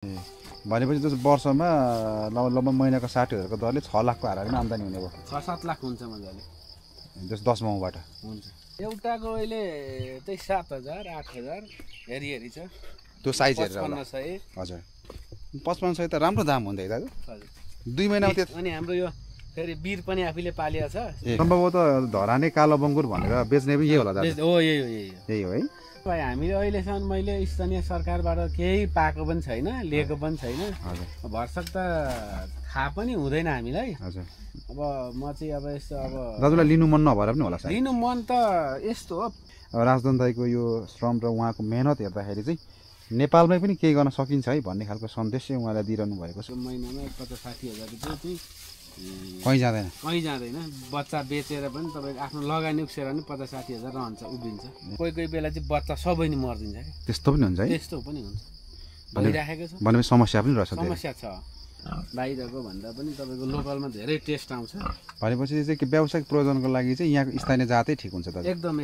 भनेपछि जस्तो वर्षमा लगभग महिनाको 60,000 को दरले 6 लाखको हाराहारी पनि आम्दानी हुने भयो। 6-7 लाख हुन्छ मजाले। जस 10 माउबाट हुन्छ। एउटाको अहिले त्यही 7,000 8,000 हेरी छ। त्यो साइज हेरेर 5500। हजुर 5500 त राम्रो दाम हुन्छ है दाजु। हजुर 2 महिनामा त्यो। अनि हाम्रो यो फेरि बिर पनि आफैले पालिया छ। सम्भवतः धराने कालो बङ्गुर भनेर बेच्ने पनि यही होला दाजु। हो यही हो है। हामीले अहिलेसम्म मैले स्थानीय सरकारबाट केही पाएको पनि छैन, लिएको पनि छैन। हजुर भरसक त थाहा पनि हुँदैन हामीलाई। हजुर अब म चाहिँ अब यस्तो अब दाजुलाई लिनु मन नभएर पनि होला सायद। लिनु मन त यस्तो हो। राजदन दाइको यो श्रम र उहाँको मेहनत हेर्दाखेरि चाहिँ नेपालमै पनि केही गर्न सकिन्छ है भन्ने खालको सन्देश चाहिँ उहाँलाई दिइरहनु भएको छ। महिनामा 50-60,000 रुपियाँ चाहिँ कहीँ जाँदैन। कहीँ जाँदैन। बच्चा बेचेर पनि तपाईँको आफ्नो लगानी उक्सेर पनि 50-60,000 रहन्छ, उभिन्छ। कोही कोही बेला चाहिँ बच्चा सबै नै मरिदिन्छ क्या। त्यस्तो पनि हुन्छ है। त्यस्तो पनि हुन्छ, भइराखेको छ। भनेपछि समस्या पनि रहेछ। समस्या छ। बाहिरको भन्दा पनि तपाईँको लोकलमा धेरै टेस्ट आउँछ। भनेपछि चाहिँ व्यावसायिक प्रयोजनको लागि चाहिँ यहाँको स्थानीय जातै ठिक हुन्छ दाजु। एकदम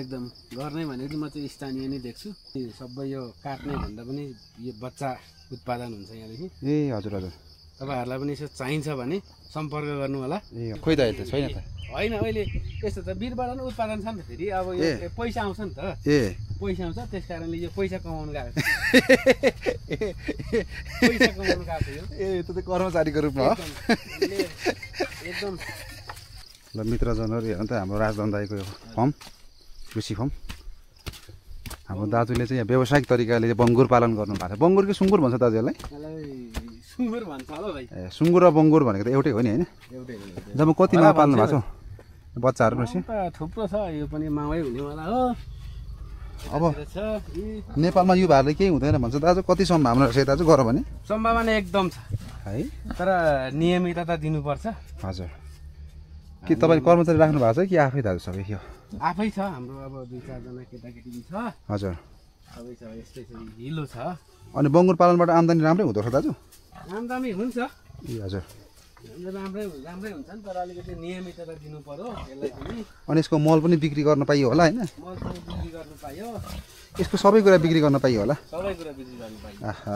गर्ने भनेको चाहिँ म चाहिँ स्थानीय नै देख्छु। सबै यो काट्ने भन्दा पनि यो बच्चा उत्पादन हुन्छ यहाँदेखि। ए हजुर हजुर। तपाईँहरूलाई पनि यसो चाहिन्छ भने सम्पर्क गर्नु होला। ए खोइ त छैन त। होइन अहिले यस्तो त बिरबाट पनि उत्पादन छ नि त। फेरि अब यो पैसा आउँछ नि त। पैसा आउँछ, त्यस कारणले यो पैसा कमाउनु गएको छ। पैसा कमाउनु गएको यो। त्यो त कर्मचारीको रूपमा हो। एकदम ल मित्रजनहरू हेर्नु त हाम्रो राजदन दाइको यो फर्म, कृषि फर्म। हाम्रो दाजुले चाहिँ यहाँ व्यावसायिक तरिकाले बङ्गुर पालन गर्नु भएको छ। बङ्गुर कि सुँगुर भन्छ दाजुलाई? सुँगुर भन्छ होला भाइ। ए सुँगुर र बङ्गुर भनेको त एउटै हो नि होइन? एउटै हो। जब कतिमा पाल्नु भएको छ बच्चाहरू रहेछ? थुप्रो छ, यो पनि माउै हुनेवाला हो। अब नेपालमा युवाहरूले केही हुँदैन भन्छ दाजु, कति सम्भावना रहेछ दाजु गर भने? सम्भावना एकदम छ है, तर नियमितता दिनुपर्छ। हजुर। के तपाईँ कर्मचारी राख्नु भएको छ कि आफै दाजु सबै? यो आफै छ। हाम्रो अब 2-4 जना केटाकेटी छ। हजुर सबै छ, यस्तै छ, ढिलो छ। अनि बङ्गुर पालनबाट आम्दानी राम्रै हुँदो रहेछ दाजु? आम्दानी हुन्छ। ए हजुर राम्रै हुन्छ नि, तर अलिकति नियमितता दिनु पर्यो यसलाई पनि। अनि यसको मल पनि बिक्री गर्न पाइयो होला होइन? मल पनि बिक्री गर्न पाइयो। यसको सबै कुरा बिक्री गर्न पाइयो होला? सबै कुरा बिक्री गर्न पाइयो। आहा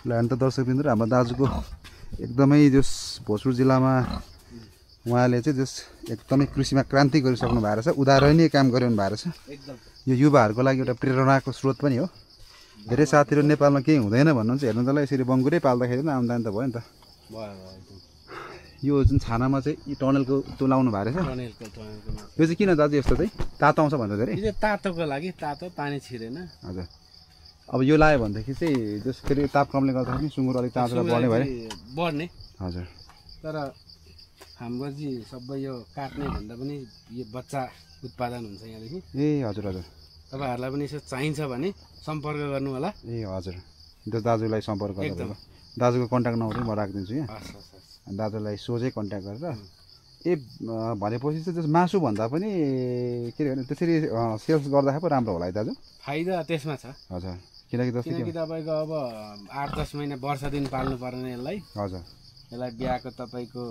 ल अनि त दर्शकबिन्दु हाम्रो दाजुको एकदमै जस भोजपुर जिल्लामा उहाँले चाहिँ जस एकदमै कृषिमा क्रान्ति गरिसक्नु भएको छ, उदाहरणीय काम गरिरहनु भएको छ। एकदम यो युवाहरूको लागि एउटा प्रेरणाको स्रोत पनि हो। धेरै साथीहरू नेपालमा केही हुँदैन भन्नुहुन्छ, हेर्नु त ल यसरी बङ्गुरै पाल्दाखेरि पनि आम्दानी त भयो नि त। यो जुन छानामा चाहिँ यो टनलको त्यो लाउनु भएको रहेछ, यो चाहिँ किन दाजु यस्तो चाहिँ तातो आउँछ भन्छ धेरै? यो तातोको लागि, तातो पानी छिरेन। हजुर। अब यो लायो भनेदेखि चाहिँ जस फेरि तापक्रमले गर्दाखेरि सुँगुर अलिक तातो बढ्ने भयो बढ्ने। हजुर। तर हाम्रो चाहिँ सबै यो काट्ने भन्दा पनि यो बच्चा उत्पादन हुन्छ यहाँदेखि। ए हजुर हजुर। तपाईँहरूलाई पनि यसो चाहिन्छ भने सम्पर्क गर्नु होला। ए हजुर। त्यो दाजुलाई सम्पर्क गर्नु। दाजुको कन्ट्याक्ट नम्बर म राखिदिन्छु यहाँ। दाजुलाई सोझै कन्ट्याक्ट गरेर भनेपछि चाहिँ त्यस मासु भन्दा पनि के अरे त्यसरी सेल्स गर्दाखेरि पो राम्रो होला है दाजु? फाइदा त्यसमा छ। हजुर। किनकि तपाईँको अब 8-10 महिना वर्ष दिन पाल्नु पर्ने यसलाई। हजुर। यसलाई बिहाको तपाईँको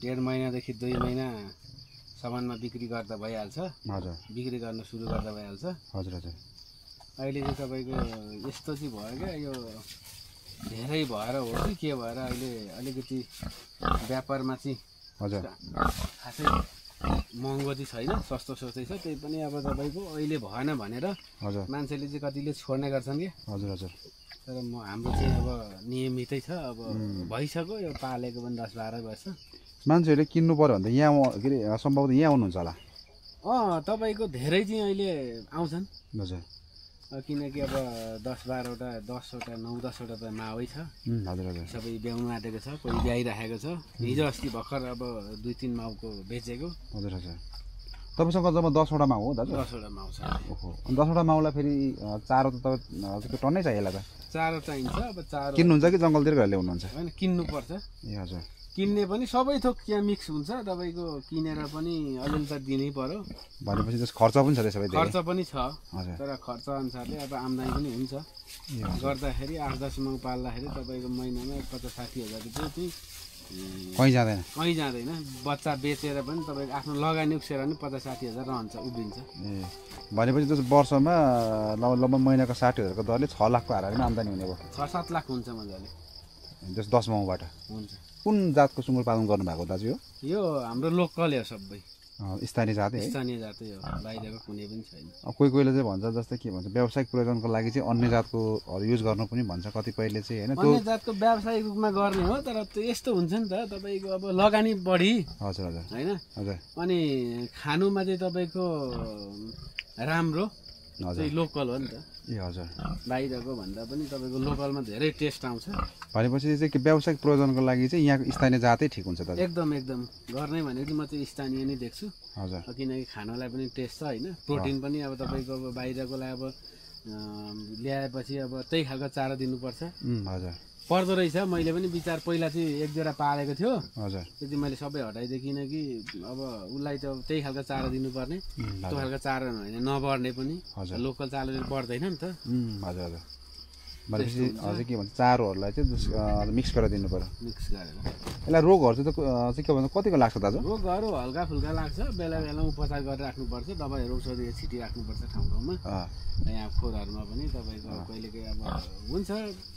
1.5 महिनादेखि 2 महिनासम्ममा बिक्री गर्दा भइहाल्छ। हजुर। बिक्री गर्न सुरु गर्दा भइहाल्छ। हजुर हजुर। अहिले चाहिँ तपाईँको यस्तो चाहिँ भयो क्या, यो धेरै भएर हो कि के भएर अहिले अलिकति व्यापारमा चाहिँ हजुर खासै महँगो चाहिँ छैन, सस्तो सस्तै छ। त्यही पनि अब तपाईँको अहिले भएन भनेर हजुर मान्छेले चाहिँ कतिले छोड्ने गर्छन् कि। हजुर हजुर। तर हाम्रो चाहिँ अब नियमितै छ। अब भइसक्यो यो पालेको पनि 10-12 वर्ष। मान्छेहरूले किन्नु पर्यो भने त यहाँ के अरे सम्भवतः यहाँ आउनुहुन्छ होला? तपाईँको धेरै चाहिँ अहिले आउँछन्। हजुर। किनकि अब 10-12वटा 10वटा 9-10वटा त मावै छ। हजुर हजुर। सबै ब्याउनु आँटेको छ, कोही ब्याइराखेको छ। हिजो अस्ति भर्खर अब 2-3 माउको बेचेको। हजुर हजुर। तपाईँसँग जब 10वटा माउ हो दाजु? 10वटा माउ छ। ओहो। अनि 10वटा माउलाई फेरि चारो त तपाईँको टन्नै चाहियो होला त? चारो चाहिन्छ। अब चारो किन्नुहुन्छ कि जङ्गलतिर गएर ल्याउनुहुन्छ? होइन, किन्नुपर्छ। ए हजुर। किन्ने पनि सबै थोक यहाँ मिक्स हुन्छ। तपाईँको किनेर पनि अलिअलि त दिनै पर्यो। भनेपछि जस खर्च पनि छ त्यसो भए? खर्च पनि छ, हजुर। तर खर्च अनुसारले अब आम्दानी पनि हुन्छ। गर्दाखेरि 8-10 माउ पाल्दाखेरि तपाईँको महिनामा 50-60 हजार रुपियाँ चाहिँ कहीँ जाँदैन कहीँ जाँदैन। बच्चा बेचेर पनि तपाईँको आफ्नो लगानी उक्सेर पनि 50-60 हजार रहन्छ, उभिन्छ। ए भनेपछि जस्तो वर्षमा लगभग महिनाको 60,000को दरले 6 लाखको हाराहारी नै आम्दानी हुने भयो। 6-7 लाख हुन्छ मजाले जस्तो 10 माउबाट हुन्छ। कुन जातको सुँगुर पालन गर्नुभएको दाजु हो? यो हाम्रो लोकल हो सबै, स्थानीय जात है? स्थानीय जातै हो, बाहिरको कुनै पनि छैन। कोही कोहीले चाहिँ भन्छ जस्तै के भन्छ व्यावसायिक प्रयोजनको लागि चाहिँ अन्य जातकोहरू युज गर्नु पनि भन्छ कतिपयले चाहिँ होइन। त्यो अन्य जातको व्यावसायिक रूपमा गर्ने हो, तर त्यो यस्तो हुन्छ नि त तपाईँको अब लगानी बढी हजुर हजुर होइन, हजुर अनि खानुमा चाहिँ तपाईँको राम्रो हजुर चाहिँ लोकल हो नि त। ए हजुर बाहिरको भन्दा पनि तपाईँको लोकलमा धेरै टेस्ट आउँछ। भनेपछि चाहिँ के व्यावसायिक प्रयोजनको लागि चाहिँ यहाँको स्थानीय जातै ठिक हुन्छ दाजु? एकदम एकदम गर्ने भनेको म चाहिँ स्थानीय नै देख्छु। हजुर किनकि खानलाई पनि टेस्ट छ होइन, प्रोटिन पनि अब तपाईँको अब बाहिरकोलाई अब ल्याएपछि अब त्यही खालको चारो दिनुपर्छ हजुर पर्दो रहेछ। मैले पनि विचार पहिला चाहिँ एक जोडा पालेको थियो, हजुर त्यो चाहिँ मैले सबै हटाइदिएँ किनकि अब उसलाई त त्यही खालको चारो दिनुपर्ने, त्यो खालको चारो होइन नबढ्ने पनि, लोकल चारोले बढ्दैन नि त। हजुर हजुर भनेपछि अझै के भन्छ चारोहरूलाई चाहिँ मिक्स गरेर दिनु पर्यो। मिक्स गरेर यसलाई रोगहरू चाहिँ के भन्छ कतिको लाग्छ दाजु? रोगहरू हल्का फुल्का लाग्छ, बेला बेलामा उपचार गरेर राख्नुपर्छ, दबाईहरू औषधि छिटिराख्नुपर्छ ठाउँ ठाउँमा। यहाँ खोरहरूमा पनि तपाईँको कहिलेकाहीँ अब हुन्छ,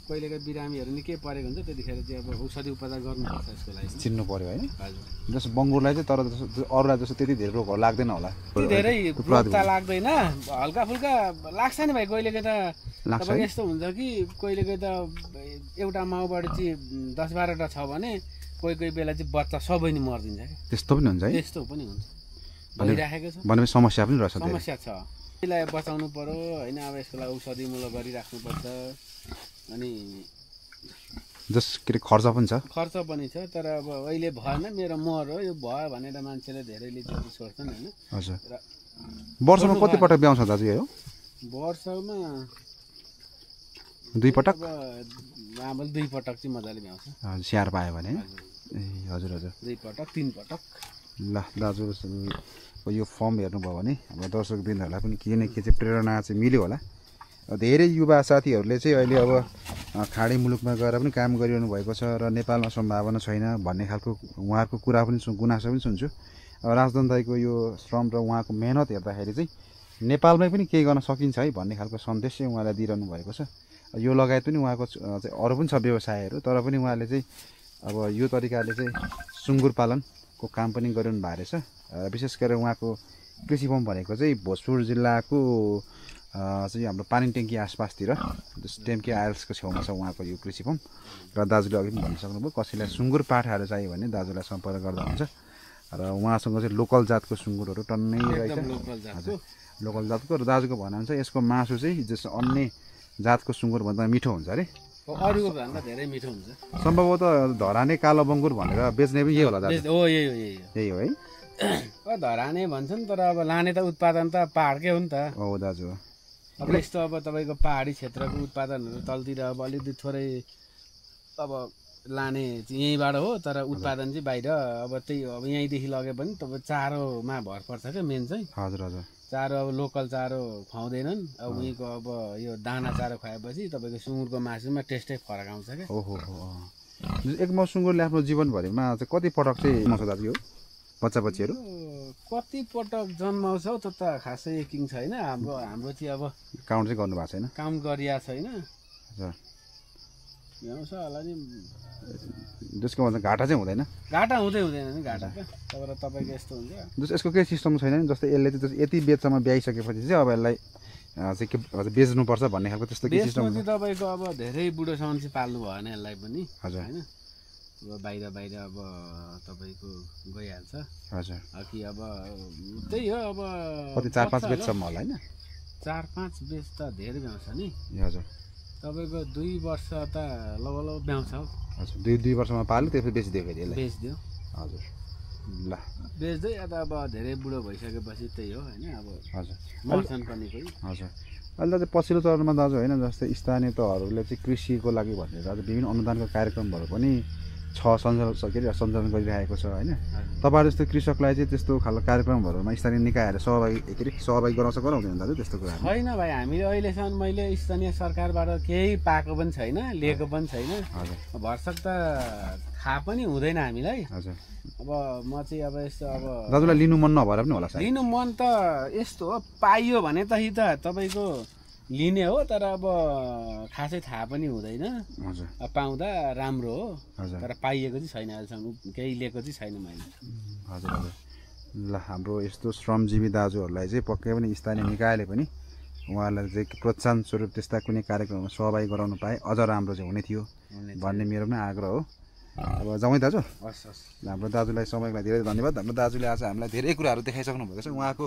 कहिलेकाहीँ बिरामीहरू निकै परेको हुन्छ, त्यतिखेर चाहिँ अब औषधि उपचार गर्नुपर्छ यसको लागि। चिन्नु पर्यो होइन? हजुर जस्तो बङ्गुरलाई चाहिँ तर अरूलाई जस्तो त्यति धेरै रोगहरू लाग्दैन होला? धेरै रोग त लाग्दैन, हल्का फुल्का लाग्छ नि भाइ। कहिलेकाहीँ त तपाईँको यस्तो हुन्छ कि कहिलेकाहीँ त एउटा माउबाट चाहिँ 10-12टा छ भने कोही कोही बेला चाहिँ बच्चा सबै नै मरिदिन्छ क्या। त्यस्तो पनि हुन्छ है? त्यस्तो पनि हुन्छ, भइराखेको छ। भनेपछि समस्या पनि रहेछ? समस्या छ, यसलाई बचाउनु पर्यो होइन। अब यसको लागि औषधिमूलक गरिराख्नुपर्छ, अनि जस के अरे खर्च पनि छ? खर्च पनि छ, तर अब अहिले भएन मेरो मर हो यो भयो भनेर मान्छेले धेरैले चाहिँ सोध्छन् होइन। हजुर वर्षमा कति पटक ब्याउँछ दाजु यो? वर्षमा 2 पटक? अब 2 पटक चाहिँ मजाले भ्याउँछ स्याहार पायो भने। ए हजुर हजुर 2 पटक 3 पटक। ल दाजु यो फर्म हेर्नुभयो भने हाम्रो दर्शक बिन्दुहरूलाई पनि के न के चाहिँ प्रेरणा चाहिँ मिल्यो होला। धेरै युवा साथीहरूले चाहिँ अहिले अब खाडी मुलुकमा गएर पनि काम गरिरहनु भएको छ र नेपालमा सम्भावना छैन भन्ने खालको उहाँहरूको कुरा पनि गुनासो पनि सुन्छु। अब राजदन दाइको यो श्रम र उहाँको मेहनत हेर्दाखेरि चाहिँ नेपालमै पनि केही गर्न सकिन्छ है भन्ने खालको सन्देश चाहिँ उहाँलाई दिइरहनु भएको छ। यो लगायत पनि उहाँको चाहिँ अरू पनि छ व्यवसायहरू, तर पनि उहाँले चाहिँ अब यो तरिकाले चाहिँ सुँगुर पालनको काम पनि गरिरहनु भएको रहेछ। विशेष गरेर उहाँको कृषि फर्म भनेको चाहिँ भोजपुर जिल्लाको चाहिँ हाम्रो पानी ट्याङ्की आसपासतिर टेम्की आइल्सको छेउमा छ उहाँको यो कृषि फर्म। र दाजुले अघि पनि भन्न सक्नुभयो कसैलाई सुँगुर पाठाहरू चाहियो भने दाजुलाई सम्पर्क गर्दा हुन्छ। र उहाँसँग चाहिँ लोकल जातको सुँगुरहरू टन्नै रहेछ, लोकल जातको। र दाजुको भनाइ चाहिँ यसको मासु चाहिँ जस्तो अन्य जातको सुँगुर भन्दा मिठो हुन्छ अरे, अरूको भन्दा धेरै मिठो हुन्छ। सम्भवतः धराने कालो बङ्गुर भनेर बेच्ने पनि यही होला दाजु? हो यही हो है। धराने भन्छन् तर अब लाने त उत्पादन त पाहाडकै हो नि त। हो दाजु। अब यस्तो अब तपाईँको पहाडी क्षेत्रको उत्पादनहरू तलतिर अब अलिकति थोरै अब लाने चाहिँ यहीँबाट हो, तर उत्पादन चाहिँ बाहिर। अब त्यही अब यहीँदेखि लगे पनि तपाईँ चारोमा भर पर्छ क्या मेन चाहिँ। हजुर हजुर चारो अब लोकल चारो खुवाउँदैनन्, अब उहीँको अब यो दाना चारो खुवाएपछि तपाईँको सुँगुरको मासुमा टेस्टै फरक आउँछ क्या। ओहो एक माउ सुँगुरले आफ्नो जीवनभरिमा चाहिँ कति पटक चाहिँ जन्माउँछ दाजु यो बच्चा बच्चीहरू? कति पटक जन्माउँछ हौ त्यो त खासै यकिङ छैन। हाम्रो चाहिँ अब काउन्ट चाहिँ गर्नु भएको छैन? काउन्ट गरिया छैन। हजुर भ्याउँछ होला नि। जसको भन्छ घाटा चाहिँ हुँदैन? घाटा हुँदैन नि, घाटा त तर तपाईँको यस्तो हुन्छ जस्तो यसको केही सिस्टम छैन नि? जस्तै यसले चाहिँ यति बेचसम्म ब्याइसकेपछि चाहिँ अब यसलाई चाहिँ के बेच्नुपर्छ भन्ने खालको त्यस्तो के सिस्टम हुन्छ? तपाईँको अब धेरै बुढोसम्म चाहिँ पाल्नु भएन यसलाई पनि हजुर होइन। अब बाहिर अब तपाईँको गइहाल्छ। हजुर कि अब त्यही हो अब कति 4-5 बेचसम्म होला होइन? 4-5 बेच त धेरै भ्याउँछ नि। हजुर तपाईँको 2 वर्ष त लगभग भ्याउँछ हौ। हजुर 2 वर्षमा पाल्यो त्यसपछि बेचिदियो फेरि यसलाई? बेचिदियो। हजुर ल बेच्दै अब धेरै बुढो भइसकेपछि त्यही हो होइन। अब हजुर मर्छन् पनि कोही। हजुर अहिले चाहिँ पछिल्लो चरणमा दाजु होइन जस्तै स्थानीय तहहरूले चाहिँ कृषिको लागि भनेर आज विभिन्न अनुदानको कार्यक्रमहरू पनि सञ्चालन गरिरहेको छ होइन। तपाईँहरू जस्तो कृषकलाई चाहिँ त्यस्तो खालको कार्यक्रमहरूमा स्थानीय निकायहरू सहभागी गराउँछ गराउँदैन दाजु त्यस्तो कुरा? होइन भाइ, हामीले अहिलेसम्म मैले स्थानीय सरकारबाट केही पाएको पनि छैन, लिएको पनि छैन। भरसक त थाहा पनि हुँदैन हामीलाई। हजुर। अब म चाहिँ अब यस्तो अब दाजुलाई लिनु मन नभएर पनि होला सायद। लिनु मन त यस्तो हो, पाइयो भने त तपाईँको लिने हो, तर अब खासै थाहा पनि हुँदैन। हजुर। पाउँदा राम्रो हो, हजुर। तर पाइएको चाहिँ छैन अहिलेसम्म, केही लिएको चाहिँ छैन मैले। हजुर हजुर। ल हाम्रो यस्तो श्रमजीवी दाजुहरूलाई चाहिँ पक्कै पनि स्थानीय निकायले पनि उहाँहरूलाई चाहिँ प्रोत्साहन स्वरूप त्यस्ता कुनै कार्यक्रममा सहभागी गराउनु पाए अझ राम्रो चाहिँ हुने थियो भन्ने मेरो पनि आग्रह हो। अब जाउँ है दाजु। हस् हस्। हाम्रो दाजुलाई समयलाई धेरै धन्यवाद। हाम्रो दाजुले आज हामीलाई धेरै कुराहरू देखाइसक्नु भएको छ। उहाँको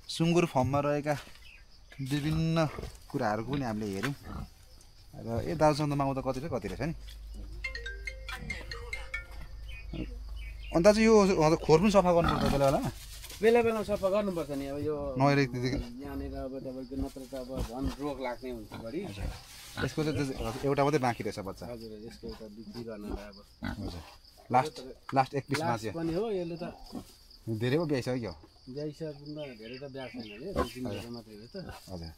सुँगुर फर्ममा रहेका विभिन्न कुराहरूको पनि हामीले हेऱ्यौँ र दाजुसँग त माउ त कति रहेछ नि। अन्त चाहिँ यो खोर पनि सफा गर्नुपर्छ बेला बेलामा? बेला बेलामा सफा गर्नुपर्छ नि। अब यो नहेरेको यहाँनिर अब तपाईँको नत्र त अब झन् रोग लाग्ने हुन्छ बढी। यसको चाहिँ एउटा मात्रै बाँकी रहेछ बच्चा? हजुर, यसको एउटा बिक्री गर्नलाई अब। हजुर। लास्ट एक पिस बाँच्यो पनि हो, यसले त धेरै पो ब्याइसक्यो। ब्याइसक्नु धेरै त ब्याएको छैन अरे, 2-3 वर्ष मात्रै हो त। हजुर।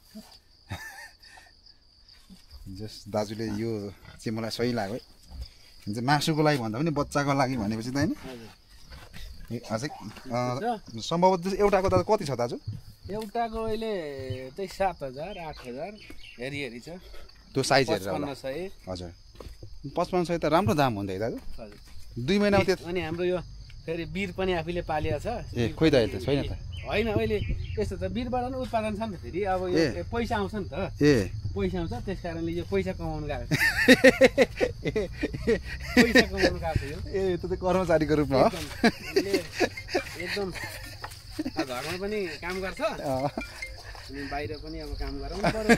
जस दाजुले यो चाहिँ मलाई सही लाग्यो है। मासुको लागि भन्दा पनि बच्चाको लागि भनेपछि त होइन? अझै सम्भवतः एउटाको दाजु कति छ दाजु? एउटाको अहिले त्यही 7,000 8,000 हेरी छ। त्यो साइज हेरेर होला। 5500। हजुर। 5500 त राम्रो दाम हुन्छ है दाजु। हजुर। 2 महिनामा त्यो। अनि हाम्रो यो फेरि बिर पनि आफूले पालिएको छ। ए खोइ त अहिले त छैन त। होइन, अहिले यस्तो त बिरबाट पनि उत्पादन छ नि त फेरि। अब यो पैसा आउँछ नि त। ए पैसा आउँछ, त्यस कारणले यो पैसा कमाउनु गएको छ। पैसा कमाउनु गएको छ यो। ए त्यो त कर्मचारीको रूपमा हो। एकदम घरमा पनि काम गर्छ अनि बाहिर पनि अब काम गराउनु पर्यो।